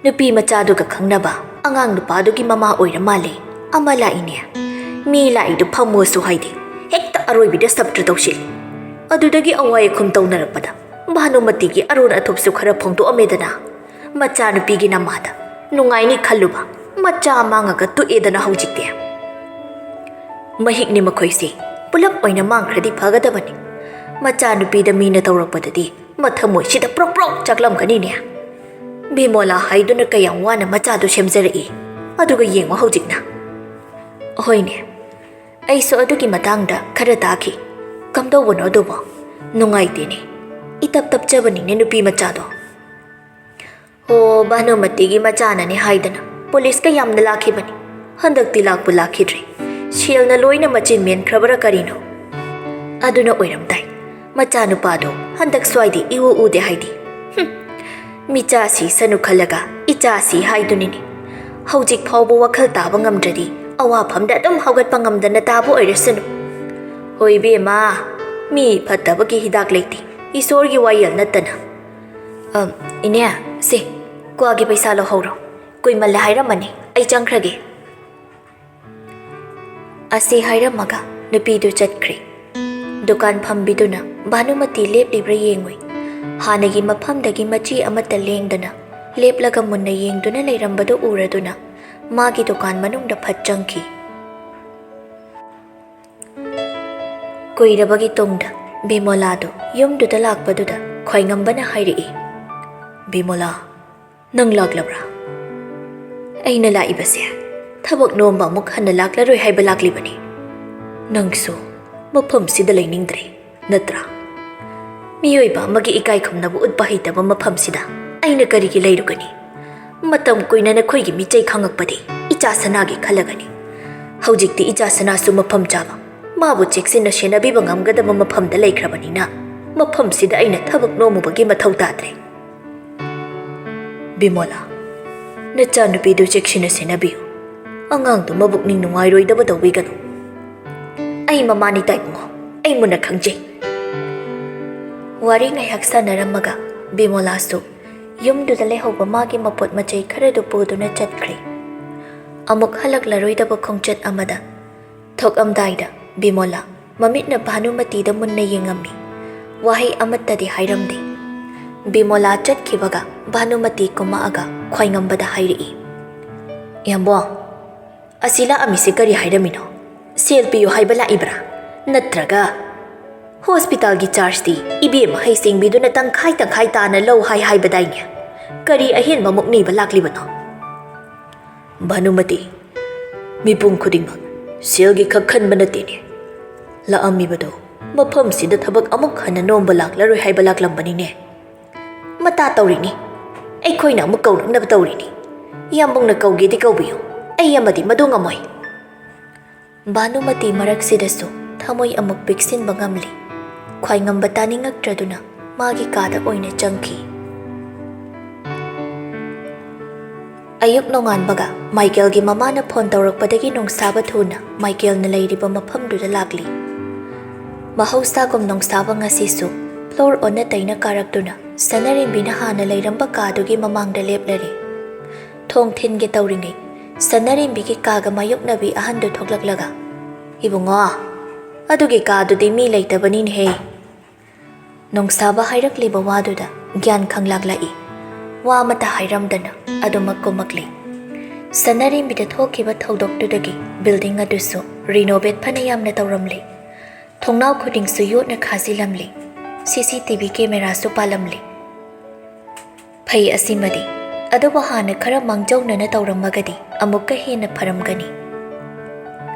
ꯅꯨꯄꯤ ꯃꯆꯥꯗꯨꯒ ꯈꯪꯅꯕ ꯑꯉꯥꯡ ꯅꯨꯄꯥꯗꯨꯒꯤ ꯃꯃꯥ ꯑꯣꯏꯔ ꯃꯥꯜꯂꯦ꯫ ꯑꯃ ꯂꯥꯛꯏꯅꯦ꯫ ꯃꯤ ꯂꯥꯛꯏꯗꯨ ꯐꯝꯃꯣꯁꯨ ꯍꯥꯏꯗꯦ꯫ ꯍꯦꯛꯇ ꯑꯔꯣꯏꯕꯤꯗ ꯁꯞꯇ꯭ꯔ ꯇꯧꯁꯤꯜꯂꯤ꯫ ꯑꯗꯨꯗꯒꯤ ꯑꯋꯥꯏ ꯑꯈꯨꯝ ꯇꯧꯅꯔꯛꯄꯗ ꯚꯥꯅꯨꯃꯇꯤꯒꯤ ꯑꯔꯣꯟ ꯑꯊꯨꯞꯁꯨ ꯈꯔ ꯐꯣꯡꯗꯣꯛꯑꯝꯃꯦꯗꯅ꯫ ꯃꯆꯥꯅꯨꯄꯤꯒꯤ ꯅꯃꯥꯗ ꯅꯨꯡꯉꯥꯏꯅꯤ ꯈꯜꯂꯨꯕ, ꯃꯆꯥ ꯃꯥꯡꯉꯒ ꯇꯣꯛꯑꯦꯗꯅ ꯍꯧꯖꯤꯛꯇꯤ꯫ ꯃꯍꯤꯛꯅꯤ ꯃꯈꯣꯏꯁꯦ ꯄꯨꯂꯞ ꯑꯣꯏꯅ ꯃꯥꯡꯈ꯭ꯔꯗꯤ ꯐꯒꯗꯕꯅꯤ꯫ ꯃꯆꯥꯅꯨꯄꯤꯗ ꯃꯤꯅ ꯇꯧꯔꯛꯄꯗꯗꯤ ꯃꯊꯃꯣꯏꯁꯤꯗ ꯄ꯭ꯔꯣꯛ ꯄ꯭ꯔꯣꯛ ꯆꯥꯛꯂꯝꯒꯅꯤꯅꯦ꯫ ꯕꯤꯃꯣꯂꯥ ꯍꯥꯏꯗꯨꯅ ꯀꯌꯥꯝ ꯋꯥꯅ ꯃꯆꯥꯗꯨ ꯁꯦꯝꯖꯔꯛꯏ, ꯑꯗꯨꯒ ꯌꯦꯡꯉꯣ ꯍꯧꯖꯤꯛꯅ꯫ ꯍꯣꯏꯅꯦ, ꯑꯩꯁꯨ ꯑꯗꯨꯒꯤ ꯃꯇꯥꯡꯗ ꯈꯔ ꯇꯥꯈꯤ꯫ ꯀꯝꯗꯧꯕꯅꯣ ꯑꯗꯨꯕꯣ? ꯅꯨꯡꯉꯥꯏꯇꯦꯅꯦ꯫ ꯏꯇꯞ ꯇꯞꯆꯕꯅꯤꯅꯦ ꯅꯨꯄꯤ ꯃꯆꯥꯗꯣ꯫ ꯍꯣ, ꯚꯥꯅꯨꯃꯇꯤꯒꯤ ꯃꯆꯥꯅꯅꯦ ꯍꯥꯏꯗꯅ ꯄꯨꯂꯤꯁꯀ ꯌꯥꯝꯅ ꯂꯥꯛꯈꯤꯕꯅꯤ꯫ ꯍꯟꯗꯛꯇꯤ ꯂꯥꯛꯄꯨ ꯂꯥꯛꯈꯤꯗ꯭ꯔꯦ꯫ ꯁꯦꯜꯅ ꯂꯣꯏꯅ ꯃꯆꯤꯟ ꯃꯦꯟꯈ꯭ꯔꯕꯔꯥ ꯀꯔꯤꯅꯣ? ꯑꯗꯨꯅ ꯑꯣꯏꯔꯝꯗꯥꯏ꯫ ꯃꯆꯥꯅꯨꯄꯥꯗꯣ ꯍꯟꯗꯛ ꯁ꯭ꯋꯥꯏꯗꯤ ꯏꯎ ꯎꯗꯦ ꯍꯥꯏꯗꯤ꯫ ꯍꯨꯝ꯫ ꯃꯤꯆꯥ ꯁꯤꯁꯅꯨ ꯈꯜꯂꯒ ꯏꯆꯥ ꯁꯤ ꯍꯥꯏꯗꯨꯅꯤꯅꯦ꯫ ꯍꯧꯖꯤꯛ ꯐꯥꯎꯕ ꯋꯥꯈꯜ ꯇꯥꯕ ꯉꯝꯗ꯭ꯔꯗꯤ ꯑꯋꯥꯐꯝꯗ ꯑꯗꯨꯝ ꯍꯧꯒꯠꯄ ꯉꯝꯗꯅ ꯇꯥꯕ ꯑꯣꯏꯔꯁꯅꯨ꯫ ꯍꯣꯏ ꯏꯕꯦꯝꯃ, ꯃꯤ ꯐꯠꯇꯕꯒꯤ ꯍꯤꯗꯥꯛ ꯂꯩꯇꯦ, ꯏꯁꯣꯔꯒꯤ ꯋꯥꯌꯦꯜ ꯅꯠꯇꯅ꯫ ꯑꯝ, ꯏꯅꯦ, ꯁꯦ, ꯀ꯭ꯋꯥꯒꯤ ꯄꯩꯁꯥ ꯂꯧꯍꯧꯔꯣ꯫ ꯀꯨꯏꯃꯜꯂꯦ ꯍꯥꯏꯔꯝꯃꯅꯤ, ꯑꯩ ꯆꯪꯈ꯭ꯔꯒꯦ꯫ ꯑꯁꯤ ꯍꯥꯏꯔꯝꯃꯒ ꯅꯨꯄꯤꯗꯨ ꯆꯠꯈ꯭ꯔꯦ꯫ ꯗꯨꯀꯥꯟ ꯐꯝꯕꯤꯗꯨꯅ ꯚꯥꯅꯨꯃꯇꯤ ꯂꯦꯞꯂꯤꯕ꯭ꯔꯥ ꯌꯦꯡꯉꯨꯏ꯫ ꯍꯥꯟꯅꯒꯤ ꯃꯐꯝꯗꯒꯤ ꯃꯆꯤ ꯑꯃꯠꯇ ꯂꯦꯡꯗꯅ ꯂꯦꯞꯂꯒ ꯃꯨꯟꯅ ꯌꯦꯡꯗꯨꯅ ꯂꯩꯔꯝꯕꯗꯨ ꯎꯔꯗꯨꯅ ꯃꯥꯒꯤ ꯗꯨꯀꯥꯟ ꯃꯅꯨꯡꯗ ꯐꯠ ꯆꯪꯈꯤ꯫ ꯀꯨꯏꯔꯕꯒꯤ ꯇꯨꯡꯗ ꯕꯤꯃꯣꯂꯥꯗꯨ ꯌꯨꯝꯗꯨꯗ ꯂꯥꯛꯄꯗꯨꯗ ꯈ꯭ꯋꯥꯏꯉꯝꯕꯅ ꯍꯥꯏꯔꯛꯏ, "ꯕꯤꯃꯣꯂꯥ, ꯅꯪ ꯂꯥꯛꯂꯕ꯭ꯔꯥ? ꯑꯩꯅ ꯂꯥꯛꯏꯕꯁꯦ ꯊꯕꯛ ꯅꯣꯝꯕ ꯑꯃꯨꯛ ꯍꯟꯅ ꯂꯥꯛꯂꯔꯣꯏ ꯍꯥꯏꯕ ꯂꯥꯛꯂꯤꯕꯅꯤ꯫ ꯅꯪꯁꯨ ꯃꯐꯝꯁꯤꯗ ꯂꯩꯅꯤꯡꯗ꯭ꯔꯦ, ꯅꯠꯇ꯭ꯔꯥ? ꯃꯤꯑꯣꯏꯕ ꯑꯃꯒꯤ ꯏꯀꯥꯏ ꯈꯨꯝꯅꯕ ꯎꯠꯄ ꯍꯩꯇꯕ ꯃꯐꯝꯁꯤꯗ ꯑꯩꯅ ꯀꯔꯤꯒꯤ ꯂꯩꯔꯨꯒꯅꯤ? ꯃꯇꯝ ꯀꯨꯏꯅ ꯅꯈꯣꯏꯒꯤ ꯃꯤꯆꯩ ꯈꯪꯉꯛꯄꯗꯤ ꯏꯆꯥ ꯁꯅꯥꯒꯤ ꯈꯜꯂꯒꯅꯤ꯫ ꯍꯧꯖꯤꯛꯇꯤ ꯏꯆꯥ ꯁꯅꯥꯁꯨ ꯃꯐꯝ ꯆꯥꯕ, ꯃꯥꯕꯨ ꯆꯦꯛꯁꯤꯟꯅ ꯁꯦꯟꯅꯕꯤꯕ ꯉꯝꯒꯗꯕ ꯃꯐꯝꯗ ꯂꯩꯈ꯭ꯔꯕꯅꯤꯅ ꯃꯐꯝꯁꯤꯗ ꯑꯩꯅ ꯊꯕꯛ ꯅꯣꯝꯃꯨꯕꯒꯤ ꯃꯊꯧ ꯇꯥꯗ꯭ꯔꯦ꯫" ꯕꯤꯃꯣꯂꯥ, ꯅꯆꯥꯅꯨꯄꯤꯗꯨ ꯆꯦꯛꯁꯤꯟꯅ ꯁꯦꯟꯅꯕꯤꯌꯨ꯫ ꯑꯉꯥꯡꯗꯨ ꯃꯕꯨꯛꯅꯤꯡ ꯅꯨꯡꯉꯥꯏꯔꯣꯏꯗꯕ ꯇꯧꯕꯤꯒꯅꯨ꯫ ꯑꯩ ꯃꯃꯥꯅꯤ ꯇꯥꯏꯕꯨꯡꯉꯣ, ꯑꯩ ꯃꯨꯟꯅ ꯈꯪꯖꯩ꯫ ꯋꯥꯔꯤ ꯉꯥꯏꯍꯥꯛ ꯁꯥꯟꯅꯔꯝꯃꯒ ꯕꯤꯃꯣꯂꯥꯁꯨ ꯌꯨꯝꯗꯨꯗ ꯂꯩꯍꯧꯕ ꯃꯥꯒꯤ ꯃꯄꯣꯠ ꯃꯆꯩ ꯈꯔꯗꯨ ꯄꯨꯗꯨꯅ ꯆꯠꯈ꯭ꯔꯦ꯫ ꯑꯃꯨꯛ ꯍꯜꯂꯛꯂꯔꯣꯏꯗꯕ ꯈꯣꯡꯆꯠ ꯑꯃꯗ ꯊꯣꯛꯂꯝꯗꯥꯏꯗ ꯕꯤꯃꯣꯂꯥ ꯃꯃꯤꯠꯅ ꯚꯥꯅꯨꯃꯇꯤꯗ ꯃꯨꯟꯅ ꯌꯦꯡꯉꯝꯃꯤ꯫ ꯋꯥꯍꯩ ꯑꯃꯠꯇꯗꯤ ꯍꯥꯏꯔꯝꯗꯦ꯫ ꯕꯤꯃꯣꯂꯥ ꯆꯠꯈꯤꯕꯒ ꯚꯥꯅꯨꯃꯇꯤ ꯀꯨꯝꯃꯛꯑꯒ ꯈ꯭ꯋꯥꯏꯉꯝꯕꯗ ꯍꯥꯏꯔꯛꯏ, "ꯏꯌꯥꯝꯕꯣ, ꯑꯁꯤ ꯂꯥꯛꯑꯝꯃꯤꯁꯦ ꯀꯔꯤ ꯍꯥꯏꯔꯝꯃꯤꯅꯣ? ꯁꯦꯜ ꯄꯤꯌꯨ ꯍꯥꯏꯕ ꯂꯥꯛꯏꯕ꯭ꯔꯥ? ꯅꯠꯇ꯭ꯔꯒ ꯍꯣꯁꯄꯤꯇꯥꯜꯒꯤ ꯆꯥꯔꯖꯇꯤ ꯏꯕꯦꯝꯃ ꯍꯩꯁꯤꯡꯕꯤꯗꯨꯅ ꯇꯪꯈꯥꯏ ꯇꯪꯈꯥꯏ ꯇꯥꯅ ꯂꯧ ꯍꯥꯏ ꯍꯥꯏꯕꯗꯥꯏꯅꯦ? ꯀꯔꯤ ꯑꯍꯦꯟꯕ ꯑꯃꯨꯛ ꯅꯤꯕ ꯂꯥꯛꯂꯤꯕꯅꯣ?" "ꯚꯥꯅꯨꯃꯇꯤ, ꯃꯤꯄꯨꯝ ꯈꯨꯗꯤꯡꯃꯛ ꯁꯦꯜꯒꯤ ꯈꯛ ꯈꯟꯕ ꯅꯠꯇꯦꯅꯦ꯫ ꯂꯥꯛꯑꯝꯃꯤꯕꯗꯣ ꯃꯐꯝꯁꯤꯗ ꯊꯕꯛ ꯑꯃꯨꯛ ꯍꯟꯅ ꯅꯣꯝꯕ ꯂꯥꯛꯂꯔꯣꯏ ꯍꯥꯏꯕ ꯂꯥꯛꯂꯝꯕꯅꯤꯅꯦ꯫ ꯃꯇꯥ ꯇꯧꯔꯤꯅꯤ꯫ ꯑꯩꯈꯣꯏꯅ ꯑꯃꯨꯛ ꯀꯧꯔꯛꯅꯕ ꯇꯧꯔꯤꯅꯤ꯫ ꯏꯌꯥꯝꯕꯨꯡꯅ ꯀꯧꯒꯦꯗꯤ ꯀꯧꯕꯤꯌꯨ꯫ ꯑꯩ ꯑꯃꯗꯤ ꯃꯗꯨ ꯉꯝꯃꯣꯏ꯫" ꯚꯥꯅꯨꯃꯇꯤ ꯃꯔꯛꯁꯤꯗꯁꯨ ꯊꯃꯣꯏ ꯑꯃꯨꯛ ꯄꯤꯛꯁꯤꯟꯕ ꯉꯝꯂꯤ꯫ ꯈ꯭ꯋꯥꯏꯉꯝꯕ ꯇꯥꯅꯤꯡꯉꯛꯇ꯭ꯔꯗꯨꯅ ꯃꯥꯒꯤ ꯀꯥꯗ ꯑꯣꯏꯅ ꯆꯪꯈꯤ꯫ ꯑꯌꯨꯛ ꯅꯣꯡꯉꯥꯟꯕꯒ ꯃꯥꯏꯀꯦꯜꯒꯤ ꯃꯃꯥꯅ ꯐꯣꯟ ꯇꯧꯔꯛꯄꯗꯒꯤ ꯅꯣꯡꯁꯥꯕ ꯊꯨꯅ ꯃꯥꯏꯀꯦꯜꯅ ꯂꯩꯔꯤꯕ ꯃꯐꯝꯗꯨꯗ ꯂꯥꯛꯂꯤ꯫ ꯃꯍꯧꯁꯥꯒꯨꯝ ꯅꯣꯡꯁꯥꯕ ꯉꯁꯤꯁꯨ ꯐ꯭ꯂꯣꯔ ꯑꯣꯟꯅ ꯇꯩꯅ ꯀꯥꯔꯛꯇꯨꯅ ꯁꯅꯥꯔꯦꯝꯕꯤꯅ ꯍꯥꯟꯅ ꯂꯩꯔꯝꯕ ꯀꯥꯗꯨꯒꯤ ꯃꯃꯥꯡꯗ ꯂꯦꯞꯂꯔꯦ꯫ ꯊꯣꯡ ꯊꯤꯟꯒꯦ ꯇꯧꯔꯤꯉꯩ ꯁꯅꯥꯔꯦꯝꯕꯤꯒꯤ ꯀꯥꯒ ꯃꯥꯌꯣꯛꯅꯕꯤ ꯑꯍꯟꯗꯨ ꯊꯣꯛꯂꯛꯂꯒ, "ꯏꯕꯨꯡꯉꯣ, ꯑꯗꯨꯒꯤ ꯀꯥꯗꯨꯗꯤ ꯃꯤ ꯂꯩꯇꯕꯅꯤꯅꯦꯍꯦ꯫" ꯅꯣꯡꯁꯥꯕ ꯍꯥꯏꯔꯛꯂꯤꯕ ꯋꯥꯗꯨꯗ ꯒ꯭ꯌꯥꯟ ꯈꯪꯂꯥꯛꯂꯛꯏ꯫ ꯋꯥ ꯑꯃꯠꯇ ꯍꯥꯏꯔꯝꯗꯅ ꯑꯗꯨꯃꯛ ꯀꯨꯝꯃꯛꯂꯤ꯫ ꯁꯅꯥꯔꯦꯝꯕꯤꯗ ꯊꯣꯛꯈꯤꯕ ꯊꯧꯗꯣꯛꯇꯨꯗꯒꯤ ꯕꯤꯜꯗꯤꯡ ꯑꯗꯨꯁꯨ ꯔꯤꯅꯣꯚꯦꯠ ꯐꯅ ꯌꯥꯝꯅ ꯇꯧꯔꯝꯂꯤ꯫ ꯊꯣꯡꯅꯥꯎ ꯈꯨꯗꯤꯡꯁꯨ ꯌꯣꯠꯅ ꯈꯥꯖꯤꯜꯂꯝꯂꯤ꯫ ꯁꯤ ꯁꯤ ꯇꯤ ꯚꯤ ꯀꯦꯃꯦꯔꯥꯁꯨ ꯄꯥꯜꯂꯝꯂꯤ꯫ ꯐꯩ ꯑꯁꯤꯃꯗꯤ, ꯑꯗꯨꯕꯨ ꯍꯥꯟꯅ ꯈꯔ ꯃꯥꯡꯖꯧꯅꯅ ꯇꯧꯔꯝꯃꯒꯗꯤ ꯑꯃꯨꯛꯀ ꯍꯦꯟꯅ ꯐꯔꯝꯒꯅꯤ꯫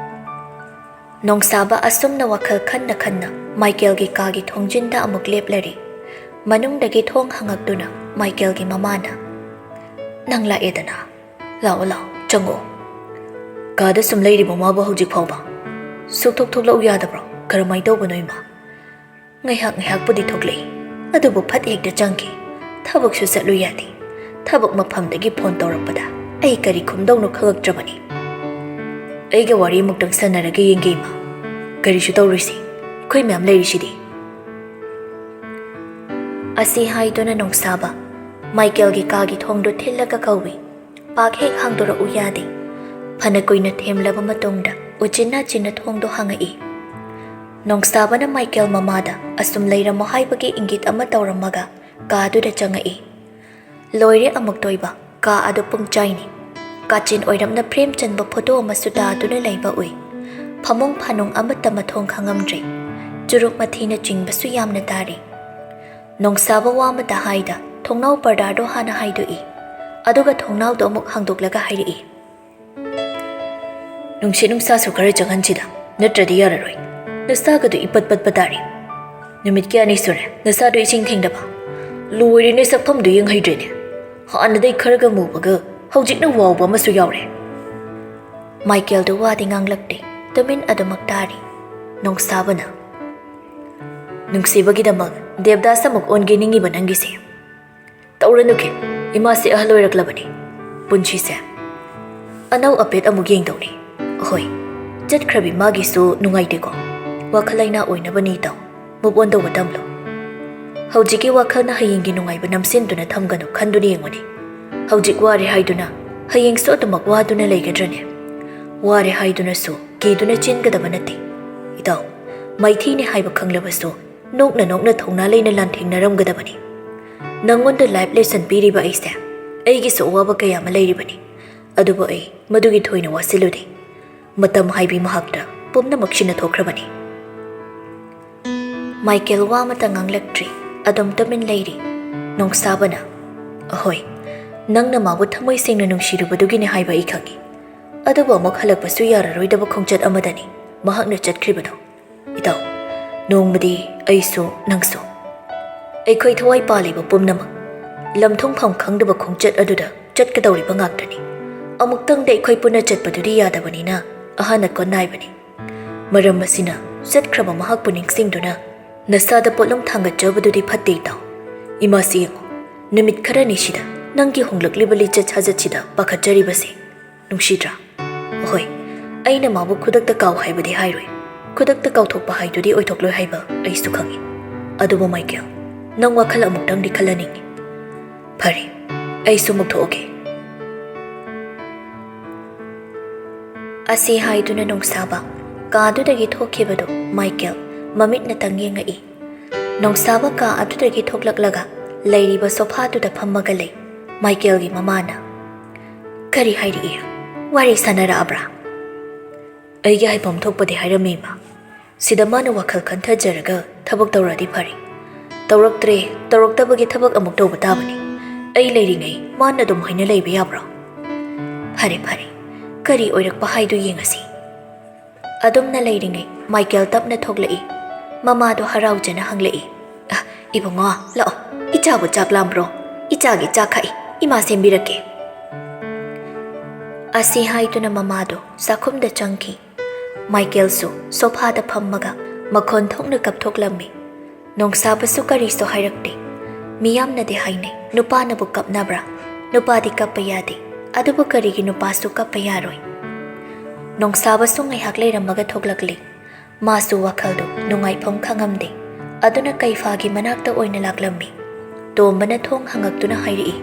ꯅꯣꯡꯁꯥꯕ ꯑꯁꯨꯝꯅ ꯋꯥꯈꯜ ꯈꯟꯅ ꯈꯟꯅ ꯃꯥꯏꯀꯦꯜꯒꯤ ꯀꯥꯒꯤ ꯊꯣꯡꯖꯤꯟꯗ ꯑꯃꯨꯛ ꯂꯦꯞꯂꯔꯦ꯫ ꯃꯅꯨꯡꯗꯒꯤ ꯊꯣꯡ ꯍꯪꯉꯛꯇꯨꯅ ꯃꯥꯏꯀꯦꯜꯒꯤ ꯃꯃꯥꯅ, "ꯅꯪ ꯂꯥꯛꯑꯦꯗꯅ꯫ ꯂꯥꯛꯑꯣ, ꯂꯥꯛꯑꯣ, ꯆꯪꯉꯛꯑꯣ꯫ ꯀꯥꯗ ꯁꯨꯝ ꯂꯩꯔꯤꯕꯣ ꯃꯥꯕꯨ ꯍꯧꯖꯤꯛ ꯐꯥꯎꯕ? ꯁꯨꯛꯊꯣꯛ ꯊꯣꯛꯂꯛꯎ ꯌꯥꯗꯕ꯭ꯔꯣ? ꯀꯔꯝꯍꯥꯏꯅ ꯇꯧꯕꯅꯣ ꯏꯃꯥ?" "ꯉꯥꯏꯍꯥꯛ ꯉꯥꯏꯍꯥꯛꯄꯨꯗꯤ ꯊꯣꯛꯂꯛꯏ, ꯑꯗꯨꯕꯨ ꯐꯠ ꯍꯦꯛꯇ ꯆꯪꯈꯤ꯫ ꯊꯕꯛꯁꯨ ꯆꯠꯂꯨ ꯌꯥꯗꯦ꯫ ꯊꯕꯛ ꯃꯐꯝꯗꯒꯤ ꯐꯣꯟ ꯇꯧꯔꯛꯄꯗ ꯑꯩ ꯀꯔꯤ ꯈꯨꯝꯗꯧꯅꯣ ꯈꯪꯉꯛꯇ꯭ꯔꯕꯅꯤ꯫ ꯑꯩꯒ ꯋꯥꯔꯤ ꯑꯃꯨꯛꯇꯪ ꯁꯥꯟꯅꯔꯒ ꯌꯦꯡꯒꯦ ꯏꯃꯥ꯫ ꯀꯔꯤꯁꯨ ꯇꯧꯔꯣꯏꯁꯦ, ꯑꯩꯈꯣꯏ ꯃꯌꯥꯝ ꯂꯩꯔꯤꯁꯤꯗꯤ꯫" ꯑꯁꯤ ꯍꯥꯏꯗꯨꯅ ꯅꯣꯡꯁꯥꯕ ꯃꯥꯏꯀꯦꯜꯒꯤ ꯀꯥꯒꯤ ꯊꯣꯡꯗꯨ ꯊꯤꯜꯂꯒ ꯀꯧꯏ꯫ ꯄꯥꯛ ꯍꯦꯛ ꯍꯥꯡꯗꯣꯔꯛꯎ ꯌꯥꯗꯦ꯫ ꯐꯅ ꯀꯨꯏꯅ ꯊꯦꯝꯂꯕ ꯃꯇꯨꯡꯗ ꯎꯆꯤꯟ ꯅꯥꯆꯤꯟꯅ ꯊꯣꯡꯗꯣ ꯍꯥꯡꯉꯛꯏ꯫ ꯅꯣꯡꯁꯥꯕꯅ ꯃꯥꯏꯀꯦꯜ ꯃꯃꯥꯗ ꯑꯁꯨꯝ ꯂꯩꯔꯝꯃꯣ ꯍꯥꯏꯕꯒꯤ ꯏꯪꯒꯤꯠ ꯑꯃ ꯇꯧꯔꯝꯃꯒ ꯀꯥꯗꯨꯗ ꯆꯪꯉꯛꯏ꯫ ꯂꯣꯏꯔꯦ ꯑꯃꯨꯛꯇꯣꯏꯕ, ꯀꯥ ꯑꯗꯨ ꯄꯨꯡꯆꯥꯏꯅꯤ꯫ ꯀꯥꯆꯤꯟ ꯑꯣꯏꯔꯞꯅ ꯐ꯭ꯔꯦꯝ ꯆꯟꯕ ꯐꯣꯇꯣ ꯑꯃꯁꯨ ꯇꯥꯗꯨꯅ ꯂꯩꯕ ꯎꯏ꯫ ꯐꯃꯨꯡ ꯐꯥꯅꯨꯡ ꯑꯃꯠꯇ ꯃꯊꯣꯡ ꯈꯪꯉꯝꯗ꯭ꯔꯦ꯫ ꯆꯨꯔꯨꯞ ꯃꯊꯤꯅꯆꯤꯡꯕꯁꯨ ꯌꯥꯝꯅ ꯇꯥꯔꯤ꯫ ꯅꯣꯡꯁꯥꯕ ꯋꯥ ꯑꯃꯠꯇ ꯍꯥꯏꯗ ꯊꯣꯡꯅꯥꯎ ꯄꯔꯗꯥꯗꯣ ꯍꯥꯟꯅ ꯍꯥꯏꯗꯣꯛꯏ꯫ ꯑꯗꯨꯒ ꯊꯣꯡꯅꯥꯎꯗꯣ ꯑꯃꯨꯛ ꯍꯥꯡꯗꯣꯛꯂꯒ ꯍꯥꯏꯔꯛꯏ꯫ ꯅꯨꯡꯁꯤꯠ ꯅꯨꯡꯁꯥꯁꯨ ꯈꯔ ꯆꯪꯍꯟꯁꯤꯗ, ꯅꯠꯇ꯭ꯔꯗꯤ ꯌꯥꯔꯔꯣꯏ꯫ ꯅꯁꯥꯒꯗꯨ ꯏꯄꯠ ꯄꯠꯄ ꯇꯥꯔꯦ꯫ ꯅꯨꯃꯤꯠ ꯀꯌꯥꯅꯤ ꯁꯨꯔꯦ ꯅꯁꯥꯗꯨ ꯏꯁꯤꯡ ꯊꯦꯡꯗꯕ? ꯂꯣꯏꯔꯦꯅꯦ, ꯁꯛꯐꯝꯗꯨ ꯌꯦꯡꯍꯩꯗ꯭ꯔꯦꯅꯦ꯫ ꯍꯥꯟꯅꯗꯩ ꯈꯔꯒ ꯃꯨꯕꯒ ꯍꯧꯖꯤꯛꯅ ꯋꯥꯎꯕ ꯑꯃꯁꯨ ꯌꯥꯎꯔꯦ꯫ ꯃꯥꯏꯀꯦꯜꯗꯨ ꯋꯥꯗꯤ ꯉꯥꯡꯂꯛꯇꯦ, ꯇꯨꯃꯤꯟ ꯑꯗꯨꯃꯛ ꯇꯥꯔꯤ꯫ ꯅꯣꯡꯁꯥꯕꯅ, "ꯅꯨꯡꯁꯤꯕꯒꯤꯗꯃꯛ ꯗꯦꯕꯗꯥꯁ ꯑꯃꯨꯛ ꯑꯣꯟꯒꯦ ꯅꯤꯡꯉꯤꯕ ꯅꯪꯒꯤꯁꯦ? ꯇꯧꯔꯅꯨꯀꯦ, ꯏꯃꯥꯁꯦ ꯑꯍꯜ ꯑꯣꯏꯔꯛꯂꯕꯅꯤ꯫ ꯄꯨꯟꯁꯤꯁꯦ ꯑꯅꯧ ꯑꯄꯦꯠ ꯑꯃꯨꯛ ꯌꯦꯡꯗꯧꯅꯤ꯫ ꯍꯣꯏ, ꯆꯠꯈ꯭ꯔꯕꯤ ꯃꯥꯒꯤꯁꯨ ꯅꯨꯡꯉꯥꯏꯇꯦꯀꯣ꯫ ꯋꯥꯈꯜ ꯂꯩꯅꯥ ꯑꯣꯏꯅꯕꯅꯤ ꯏꯇꯥꯎ꯫ Move on ꯇꯧꯕ ꯇꯝꯂꯣ꯫ ꯍꯧꯖꯤꯛꯀꯤ ꯋꯥꯈꯜꯅ ꯍꯌꯦꯡꯒꯤ ꯅꯨꯡꯉꯥꯏꯕ ꯅꯝꯁꯤꯟꯗꯨꯅ ꯊꯝꯒꯅꯨ, ꯈꯟꯗꯨꯅ ꯌꯦꯡꯉꯨꯅꯦ꯫ ꯍꯧꯖꯤꯛ ꯋꯥꯔꯦ ꯍꯥꯏꯗꯨꯅ ꯍꯌꯦꯡꯁꯨ ꯑꯗꯨꯃꯛ ꯋꯥꯗꯨꯅ ꯂꯩꯒꯗ꯭ꯔꯅꯦ? ꯋꯥꯔꯦ ꯍꯥꯏꯗꯨꯅꯁꯨ ꯀꯤꯗꯨꯅ ꯆꯦꯟꯒꯗꯕ ꯅꯠꯇꯦ꯫ ꯏꯇꯥꯎ, ꯃꯥꯏꯊꯤꯅꯦ ꯍꯥꯏꯕ ꯈꯪꯂꯕꯁꯨ ꯅꯣꯛꯅ ꯅꯣꯛꯅ ꯊꯧꯅꯥ ꯂꯩꯅ ꯂꯥꯟꯊꯦꯡꯅꯔꯝꯒꯗꯕꯅꯤ꯫ ꯅꯪꯉꯣꯟꯗ life lesson ꯄꯤꯔꯤꯕ ꯑꯩꯁꯦ, ꯑꯩꯒꯤꯁꯨ ꯑꯋꯥꯕ ꯀꯌꯥ ꯑꯃ ꯂꯩꯔꯤꯕꯅꯤ꯫ ꯑꯗꯨꯕꯨ ꯑꯩ ꯃꯗꯨꯒꯤ ꯊꯣꯏꯅ ꯋꯥꯁꯤꯜꯂꯨꯗꯦ꯫ ꯃꯇꯝ ꯍꯥꯏꯕꯤ ꯃꯍꯥꯛꯇ ꯄꯨꯝꯅꯃꯛ ꯁꯤꯟꯅꯊꯣꯛꯈ꯭ꯔꯕꯅꯤ꯫" ꯃꯥꯏꯀꯦꯜ ꯋꯥ ꯑꯃꯠꯇ ꯉꯥꯡꯂꯛꯇ꯭ꯔꯤ꯫ ꯑꯗꯨꯝ ꯇꯨꯃꯤꯟ ꯂꯩꯔꯤ꯫ ꯅꯣꯡꯁꯥꯕꯅ, "ꯑꯍꯣꯏ, ꯅꯪꯅ ꯃꯥꯕꯨ ꯊꯃꯣꯏ ꯁꯦꯡꯅ ꯅꯨꯡꯁꯤꯔꯨꯕꯗꯨꯒꯤꯅꯤ ꯍꯥꯏꯕ ꯑꯩ ꯈꯪꯏ꯫ ꯑꯗꯨꯕꯨ ꯑꯃꯨꯛ ꯍꯜꯂꯛꯄꯁꯨ ꯌꯥꯔꯔꯣꯏꯗꯕ ꯈꯣꯡꯆꯠ ꯑꯃꯗꯅꯤ ꯃꯍꯥꯛꯅ ꯆꯠꯈ꯭ꯔꯤꯕꯗꯣ꯫ ꯏꯇꯥꯎ, ꯅꯣꯡꯃꯗꯤ ꯑꯩꯁꯨ ꯅꯪꯁꯨ, ꯑꯩꯈꯣꯏ ꯊꯋꯥꯏ ꯄꯥꯜꯂꯤꯕ ꯄꯨꯝꯅꯃꯛ ꯂꯝ ꯊꯨꯡꯐꯝ ꯈꯪꯗꯕ ꯈꯣꯡꯆꯠ ꯑꯗꯨꯗ ꯆꯠꯀꯗꯧꯔꯤꯕ ꯉꯥꯛꯇꯅꯤ꯫ ꯑꯃꯨꯛꯇꯪꯗ ꯑꯩꯈꯣꯏ ꯄꯨꯟꯅ ꯆꯠꯄꯗꯨꯗꯤ ꯌꯥꯗꯕꯅꯤꯅ ꯑꯍꯥꯟꯅ ꯀꯣꯟꯅꯥꯏꯕꯅꯤ꯫ ꯃꯔꯝ ꯑꯁꯤꯅ ꯆꯠꯈ꯭ꯔꯕ ꯃꯍꯥꯛꯄꯨ ꯅꯤꯡꯁꯤꯡꯗꯨꯅ ꯅꯁꯥꯗ ꯄꯣꯠꯂꯨꯝ ꯊꯥꯡꯒꯠꯆꯕꯗꯨꯗꯤ ꯐꯠꯇꯦ ꯏꯇꯥꯎ꯫ ꯏꯃꯥꯁꯤ ꯌꯦꯡꯉꯨ, ꯅꯨꯃꯤꯠ ꯈꯔꯅꯤꯁꯤꯗ ꯅꯪꯒꯤ ꯍꯣꯡꯂꯛꯂꯤꯕ ꯂꯤꯆꯠ ꯁꯥꯖꯠꯁꯤꯗ ꯄꯥꯈꯠꯆꯔꯤꯕꯁꯦ꯫ ꯅꯨꯡꯁꯤꯗ꯭ꯔꯥ? ꯍꯣꯏ, ꯑꯩꯅ ꯃꯥꯕꯨ ꯈꯨꯗꯛꯇ ꯀꯥꯎ ꯍꯥꯏꯕꯗꯤ ꯍꯥꯏꯔꯣꯏ꯫ ꯈꯨꯗꯛꯇ ꯀꯥꯎꯊꯣꯛꯄ ꯍꯥꯏꯗꯨꯗꯤ ꯑꯣꯏꯊꯣꯛꯂꯣꯏ ꯍꯥꯏꯕ ꯑꯩꯁꯨ ꯈꯪꯏ꯫ ꯑꯗꯨꯕꯨ ꯃꯥꯏꯀꯦꯜ, ꯅꯪ ꯋꯥꯈꯜ ꯑꯃꯨꯛꯇꯪꯗꯤ ꯈꯜꯍꯟꯅꯤꯡꯏ꯫ ꯐꯔꯦ, ꯑꯩꯁꯨ ꯑꯃꯨꯛ ꯊꯣꯛꯑꯒꯦ꯫" ꯑꯁꯤ ꯍꯥꯏꯗꯨꯅ ꯅꯣꯡꯁꯥꯕ ꯀꯥꯗꯨꯗꯒꯤ ꯊꯣꯛꯈꯤꯕꯗꯨ ꯃꯥꯏꯀꯦꯜ ꯃꯃꯤꯠꯅꯇꯪ ꯌꯦꯡꯉꯛꯏ꯫ ꯅꯣꯡꯁꯥꯕ ꯀꯥ ꯑꯗꯨꯗꯒꯤ ꯊꯣꯛꯂꯛꯂꯒ ꯂꯩꯔꯤꯕ ꯁꯣꯐꯥꯗꯨꯗ ꯐꯝꯃꯒ ꯂꯩ ꯃꯥꯏꯀꯦꯜꯒꯤ ꯃꯃꯥꯅ꯫ "ꯀꯔꯤ ꯍꯥꯏꯔꯛꯏ? ꯋꯥꯔꯤ ꯁꯥꯟꯅꯔꯛꯑꯕ꯭ꯔꯥ?" "ꯑꯩꯒꯤ ꯍꯥꯏꯐꯝ ꯊꯣꯛꯄꯗꯤ ꯍꯥꯏꯔꯝꯃꯤ, ꯏꯃꯥ꯫ ꯁꯤꯗ ꯃꯥꯅ ꯋꯥꯈꯜ ꯈꯟꯊꯖꯔꯒ ꯊꯕꯛ ꯇꯧꯔꯛꯑꯗꯤ ꯐꯔꯦ꯫ ꯇꯧꯔꯛꯇ꯭ꯔꯦ, ꯇꯧꯔꯛꯇꯕꯒꯤ ꯊꯕꯛ ꯑꯃꯨꯛ ꯇꯧꯕ ꯇꯥꯕꯅꯤ꯫ ꯑꯩ ꯂꯩꯔꯤꯉꯩ ꯃꯥꯅ ꯑꯗꯨꯝ ꯍꯥꯏꯅ ꯂꯩꯕ ꯌꯥꯕ꯭ꯔꯣ?" "ꯐꯔꯦ, ꯐꯔꯦ, ꯀꯔꯤ ꯑꯣꯏꯔꯛꯄ ꯍꯥꯏꯗꯨ ꯌꯦꯡꯉꯁꯤ꯫" ꯑꯗꯨꯝꯅ ꯂꯩꯔꯤꯉꯩ ꯃꯥꯏꯀꯦꯜ ꯇꯞꯅ ꯊꯣꯛꯂꯛꯏ꯫ ꯃꯃꯥꯗꯣ ꯍꯔꯥꯎꯖꯅ ꯍꯪꯂꯛꯏ, "ꯑ, ꯏꯕꯨꯡꯉꯣ, ꯂꯥꯛꯑꯣ, ꯏꯆꯥꯕꯨ ꯆꯥꯛ ꯂꯥꯝꯕ꯭ꯔꯣ? ꯏꯆꯥꯒꯤ ꯆꯥꯛ ꯈꯥꯛꯏ, ꯏꯃꯥ ꯁꯦꯝꯕꯤꯔꯛꯀꯦ꯫" ꯑꯁꯤ ꯍꯥꯏꯗꯨꯅ ꯃꯃꯥꯗꯣ ꯆꯥꯛꯈꯨꯝꯗ ꯆꯪꯈꯤ꯫ ꯃꯥꯏꯀꯦꯜꯁꯨ ꯁꯣꯐꯥꯗ ꯐꯝꯃꯒ ꯃꯈꯣꯟ ꯊꯣꯛꯅ ꯀꯞꯊꯣꯛꯂꯝꯃꯤ꯫ ꯅꯣꯡꯁꯥꯕꯁꯨ ꯀꯔꯤꯁꯨ ꯍꯥꯏꯔꯛꯇꯦ꯫ ꯃꯤꯌꯥꯝꯅꯗꯤ ꯍꯥꯏꯅꯩ, ꯅꯨꯄꯥꯅꯕꯨ ꯀꯞꯅꯕ꯭ꯔꯥ? ꯅꯨꯄꯥꯗꯤ ꯀꯞꯄ ꯌꯥꯗꯦ꯫ ꯑꯗꯨꯕꯨ ꯀꯔꯤꯒꯤ ꯅꯨꯄꯥꯁꯨ ꯀꯞꯄ ꯌꯥꯔꯣꯏ? ꯅꯣꯡꯁꯥꯕꯁꯨ ꯉꯥꯏꯍꯥꯛ ꯂꯩꯔꯝꯃꯒ ꯊꯣꯛꯂꯛꯂꯤ꯫ ꯃꯥꯁꯨ ꯋꯥꯈꯜꯗꯨ ꯅꯨꯡꯉꯥꯏꯐꯝ ꯈꯪꯉꯝꯗꯦ꯫ ꯑꯗꯨꯅ ꯀꯩꯐꯥꯒꯤ ꯃꯅꯥꯛꯇ ꯑꯣꯏꯅ ꯂꯥꯛꯂꯝꯃꯤ꯫ ꯇꯣꯝꯕꯅ ꯊꯣꯡ ꯍꯪꯉꯛꯇꯨꯅ ꯍꯥꯏꯔꯛꯏ,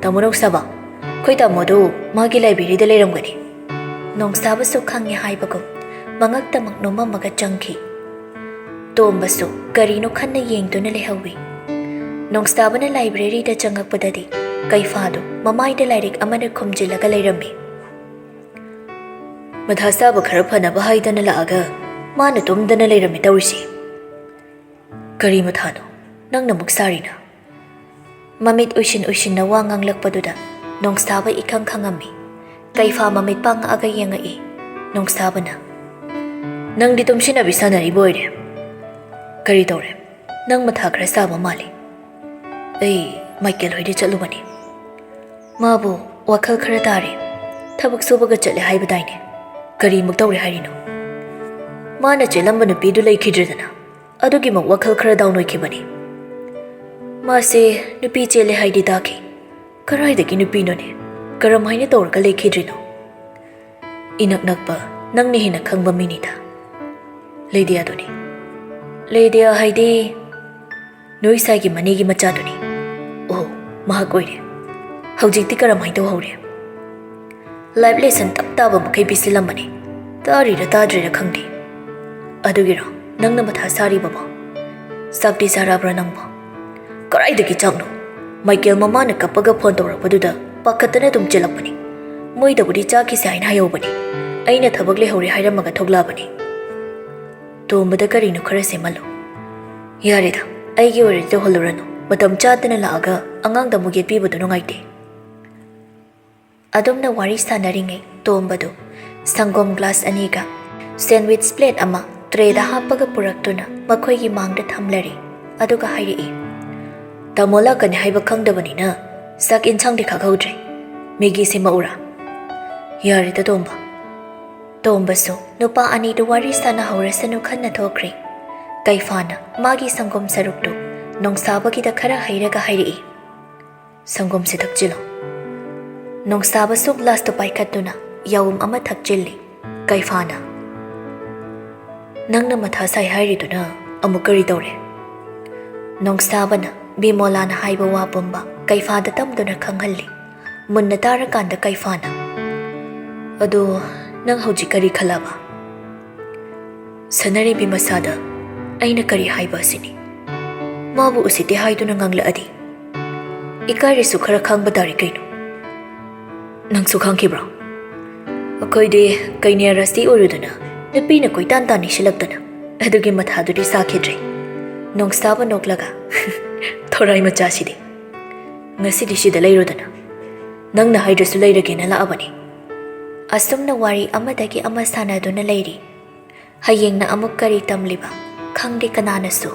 "ꯇꯥꯃꯣ ꯅꯣꯡꯁꯥꯕ, ꯑꯩꯈꯣꯏ ꯇꯥꯃꯣꯗꯨ ꯃꯥꯒꯤ ꯂꯥꯏꯕ꯭ꯔꯦꯔꯤꯗ ꯂꯩꯔꯝꯒꯅꯤ꯫" ꯅꯣꯡꯁꯥꯕꯁꯨ ꯈꯪꯉꯦ ꯍꯥꯏꯕꯒꯨꯝ ꯃꯉꯛꯇꯃꯛ ꯅꯣꯝꯃꯝꯃꯒ ꯆꯪꯈꯤ꯫ ꯇꯣꯝꯕꯁꯨ ꯀꯔꯤꯅꯣ ꯈꯟꯅ ꯌꯦꯡꯗꯨꯅ ꯂꯩꯍꯧꯏ꯫ ꯅꯣꯡꯁꯥꯕꯅ ꯂꯥꯏꯕ꯭ꯔꯦꯔꯤꯗ ꯆꯪꯉꯛꯄꯗꯗꯤ ꯀꯩꯐꯥꯗꯨ ꯃꯃꯥꯏꯗ ꯂꯥꯏꯔꯤꯛ ꯑꯃꯅ ꯈꯨꯝꯖꯤꯜꯂꯒ ꯂꯩꯔꯝꯃꯤ꯫ "ꯃꯊꯥ ꯁꯥꯕ ꯈꯔ ꯐꯅꯕ ꯍꯥꯏꯗꯅ ꯂꯥꯛꯑꯒ ꯃꯥꯅ ꯇꯨꯝꯗꯅ ꯂꯩꯔꯝꯃꯤ ꯇꯧꯔꯤꯁꯤ꯫ ꯀꯔꯤ ꯃꯊꯥꯅꯣ ꯅꯪꯅ ꯑꯃꯨꯛ ꯁꯥꯔꯤꯅ?" ꯃꯃꯤꯠ ꯎꯏꯁꯤꯟ ꯎꯏꯁꯤꯟꯅ ꯋꯥ ꯉꯥꯡꯂꯛꯄꯗꯨꯗ ꯅꯣꯡꯁꯥꯕ ꯏꯈꯪ ꯈꯪꯉꯝꯃꯤ꯫ ꯀꯩꯐꯥ ꯃꯃꯤꯠ ꯄꯥꯡꯉꯛꯑꯒ ꯌꯦꯡꯉꯛꯏ꯫ ꯅꯣꯡꯁꯥꯕꯅ, "ꯅꯪꯗꯤ ꯇꯨꯝꯁꯤꯟꯅꯕꯤ ꯁꯥꯟꯅꯔꯤꯕ ꯑꯣꯏꯔꯦ꯫ ꯀꯔꯤ ꯇꯧꯔꯦ? ꯅꯪ ꯃꯊꯥ ꯈꯔ ꯁꯥꯕ ꯃꯥꯜꯂꯤ꯫" "ꯑꯩ ꯃꯥꯏꯀꯦꯜ ꯍꯣꯏꯗ ꯆꯠꯂꯨꯕꯅꯤ꯫ ꯃꯥꯕꯨ ꯋꯥꯈꯜ ꯈꯔ ꯇꯥꯔꯦ꯫ ꯊꯕꯛ ꯁꯨꯕꯒ ꯆꯠꯂꯦ ꯍꯥꯏꯕꯗꯥꯏꯅꯦ? ꯀꯔꯤꯃꯨꯛ ꯇꯧꯔꯦ ꯍꯥꯏꯔꯤꯅꯣ?" "ꯃꯥꯅ ꯆꯦꯜꯂꯝꯕ ꯅꯨꯄꯤꯗꯨ ꯂꯩꯈꯤꯗ꯭ꯔꯦꯗꯅ, ꯑꯗꯨꯒꯤꯃꯨꯛ ꯋꯥꯈꯜ ꯈꯔ ꯗꯥꯎꯟ ꯑꯣꯏꯈꯤꯕꯅꯤ꯫ ꯃꯥꯁꯦ ꯅꯨꯄꯤ ꯆꯦꯜꯂꯦ ꯍꯥꯏꯗꯤ ꯇꯥꯈꯤ꯫ ꯀꯔꯥꯏꯗꯒꯤ ꯅꯨꯄꯤꯅꯣꯅꯦ? ꯀꯔꯝꯍꯥꯏꯅ ꯇꯧꯔꯒ ꯂꯩꯈꯤꯗ꯭ꯔꯤꯅꯣ?" "ꯏꯅꯛ ꯅꯛꯄ ꯅꯪꯅ ꯍꯦꯟꯅ ꯈꯪꯕ ꯃꯤꯅꯤꯗ꯫ ꯂꯩꯗꯤꯌꯥꯗꯨꯅꯤ꯫" "ꯂꯩꯗꯤꯌꯥ ꯍꯥꯏꯗꯤ ꯅꯣꯏ ꯁꯥꯏꯒꯤ ꯃꯅꯦꯒꯤ ꯃꯆꯥꯗꯨꯅꯤ꯫" "ꯑꯣ, ꯃꯍꯥꯛ ꯑꯣꯏꯔꯦ꯫ ꯍꯧꯖꯤꯛꯇꯤ ꯀꯔꯝꯍꯥꯏꯅ ꯇꯧꯍꯧꯔꯦ?" "ꯂꯥꯏꯐ ꯂꯦꯁꯟ ꯇꯞ ꯇꯥꯕ ꯃꯈꯩ ꯄꯤꯁꯤꯜꯂꯝꯕꯅꯤ꯫ ꯇꯥꯔꯤꯔ ꯇꯥꯗ꯭ꯔꯤꯔ ꯈꯪꯗꯦ꯫ ꯑꯗꯨꯒꯤꯔꯣ ꯅꯪꯅ ꯃꯊꯥ ꯁꯥꯔꯤꯕꯕꯣ? ꯆꯥꯛꯇꯤ ꯆꯥꯔꯕ꯭ꯔꯥ ꯅꯪꯕꯣ?" "ꯀꯗꯥꯏꯗꯒꯤ ꯆꯥꯛꯅꯣ? ꯃꯥꯏꯀꯦꯜ ꯃꯃꯥꯅ ꯀꯞꯄꯒ ꯐꯣꯟ ꯇꯧꯔꯛꯄꯗꯨꯗ ꯄꯥꯈꯠꯇꯅ ꯑꯗꯨꯝ ꯆꯦꯜꯂꯛꯄꯅꯤ꯫ ꯃꯣꯏꯗꯕꯨꯗꯤ ꯆꯥꯈꯤꯁꯦ ꯍꯥꯏꯅ ꯍꯥꯏꯍꯧꯕꯅꯤ꯫ ꯑꯩꯅ ꯊꯕꯛ ꯂꯩꯍꯧꯔꯦ ꯍꯥꯏꯔꯝꯃꯒ ꯊꯣꯛꯂꯛꯑꯕꯅꯤ꯫" ꯇꯣꯝꯕꯗ ꯀꯔꯤꯅꯣ ꯈꯔ ꯁꯦꯝꯍꯜꯂꯨ꯫ "ꯌꯥꯔꯦꯗ, ꯑꯩꯒꯤ ꯑꯣꯏꯔꯗꯤ ꯇꯧꯍꯜꯂꯨꯔꯅꯨ꯫ ꯃꯇꯝ ꯆꯥꯗꯅ ꯂꯥꯛꯑꯒ ꯑꯉꯥꯡꯗ ꯑꯃꯨꯛ ꯌꯦꯠꯄꯤꯕꯗꯣ ꯅꯨꯡꯉꯥꯏꯇꯦ꯫" ꯑꯗꯨꯝꯅ ꯋꯥꯔꯤ ꯁꯥꯟꯅꯔꯤꯉꯩ ꯇꯣꯝꯕꯗꯨ ꯁꯪꯒꯣꯝ ꯒ꯭ꯂꯥꯁ ꯑꯅꯤꯒ ꯁꯦꯟꯋꯤꯆ ꯄ꯭ꯂꯦꯠ ꯑꯃ ꯇ꯭ꯔꯦꯗ ꯍꯥꯞꯄꯒ ꯄꯨꯔꯛꯇꯨꯅ ꯃꯈꯣꯏꯒꯤ ꯃꯥꯡꯗ ꯊꯝꯂꯔꯦ꯫ ꯑꯗꯨꯒ ꯍꯥꯏꯔꯛꯏ, "ꯇꯥꯃꯣ ꯂꯥꯛꯀꯅꯤ ꯍꯥꯏꯕ ꯈꯪꯗꯕꯅꯤꯅ ꯆꯥꯛ ꯏꯟꯁꯥꯡꯗꯤ ꯈꯥꯛꯍꯧꯗ꯭ꯔꯦ꯫ ꯃꯦꯒꯤ ꯁꯦꯝꯃꯛꯎꯔꯥ?" "ꯌꯥꯔꯦꯗ ꯇꯣꯝꯕ꯫" ꯇꯣꯝꯕꯁꯨ ꯅꯨꯄꯥ ꯑꯅꯤꯗꯨ ꯋꯥꯔꯤ ꯁꯥꯟꯅꯍꯧꯔꯁꯅꯨ ꯈꯟꯅ ꯊꯣꯛꯈ꯭ꯔꯦ꯫ ꯀꯩꯐꯥꯅ ꯃꯥꯒꯤ ꯁꯪꯒꯣꯝ ꯁꯔꯨꯛꯇꯨ ꯅꯣꯡꯁꯥꯕꯒꯤꯗ ꯈꯔ ꯍꯩꯔꯒ ꯍꯥꯏꯔꯛꯏ, "ꯁꯪꯒꯣꯝꯁꯦ ꯊꯛꯆꯤꯜꯂꯣ꯫" ꯅꯣꯡꯁꯥꯕꯁꯨ ꯒ꯭ꯂꯥꯁꯇꯨ ꯄꯥꯏꯈꯠꯇꯨꯅ ꯌꯥꯎꯝ ꯑꯃ ꯊꯛꯆꯤꯜꯂꯤ꯫ ꯀꯩꯐꯥꯅ, "ꯅꯪꯅ ꯃꯊꯥ ꯁꯥꯏ ꯍꯥꯏꯔꯤꯗꯨꯅ ꯑꯃꯨꯛ ꯀꯔꯤ ꯇꯧꯔꯦ?" ꯅꯣꯡꯁꯥꯕꯅ ꯕꯤꯃꯣꯂꯥꯅ ꯍꯥꯏꯕ ꯋꯥ ꯄꯨꯝꯕ ꯀꯩꯐꯥꯗ ꯇꯝꯗꯨꯅ ꯈꯪꯍꯜꯂꯤ꯫ ꯃꯨꯟꯅ ꯇꯥꯔꯀꯥꯟꯗ ꯀꯩꯐꯥꯅ, "ꯑꯗꯣ ꯅꯪ ꯍꯧꯖꯤꯛ ꯀꯔꯤ ꯈꯜꯂꯕ?" "ꯁꯅꯥꯔꯩꯕꯤ ꯃꯁꯥꯗ ꯑꯩꯅ ꯀꯔꯤ ꯍꯥꯏꯕ ꯑꯁꯤꯅꯤ꯫ ꯃꯥꯕꯨ ꯎꯁꯤꯠꯇꯦ ꯍꯥꯏꯗꯨꯅ ꯉꯥꯡꯂꯛꯑꯗꯤ ꯏꯀꯥꯏꯔꯁꯨ ꯈꯔ ꯈꯥꯡꯕ ꯇꯥꯔꯦ ꯀꯩꯅꯣ꯫ ꯅꯪꯁꯨ ꯈꯪꯈꯤꯕ꯭ꯔꯣ? ꯑꯩꯈꯣꯏꯗꯤ ꯀꯩꯅ꯭ꯌꯥ ꯔꯥꯁꯤ ꯑꯣꯏꯔꯨꯗꯅ ꯅꯨꯄꯤꯅ ꯀꯣꯏꯇꯥꯟ ꯇꯥꯟꯅꯤꯁꯤꯜꯂꯛꯇꯅ ꯑꯗꯨꯒꯤ ꯃꯊꯥꯗꯨꯗꯤ ꯁꯥꯈꯤꯗ꯭ꯔꯦ꯫" ꯅꯣꯡꯁꯥꯕ ꯅꯣꯛꯂꯒ, "ꯊꯣꯔꯥꯏ ꯃꯆꯥꯁꯤꯗꯤ꯫ ꯉꯁꯤꯗꯤ ꯁꯤꯗ ꯂꯩꯔꯣꯗꯅ꯫ ꯅꯪꯅ ꯍꯥꯏꯗ꯭ꯔꯁꯨ ꯂꯩꯔꯒꯦꯅ ꯂꯥꯛꯑꯕꯅꯤ꯫" ꯑꯁꯨꯝꯅ ꯋꯥꯔꯤ ꯑꯃꯗꯒꯤ ꯑꯃ ꯁꯥꯟꯅꯗꯨꯅ ꯂꯩꯔꯤ꯫ ꯍꯌꯦꯡꯅ ꯑꯃꯨꯛ ꯀꯔꯤ ꯇꯝꯂꯤꯕ ꯈꯪꯗꯦ ꯀꯅꯥꯅꯁꯨ꯫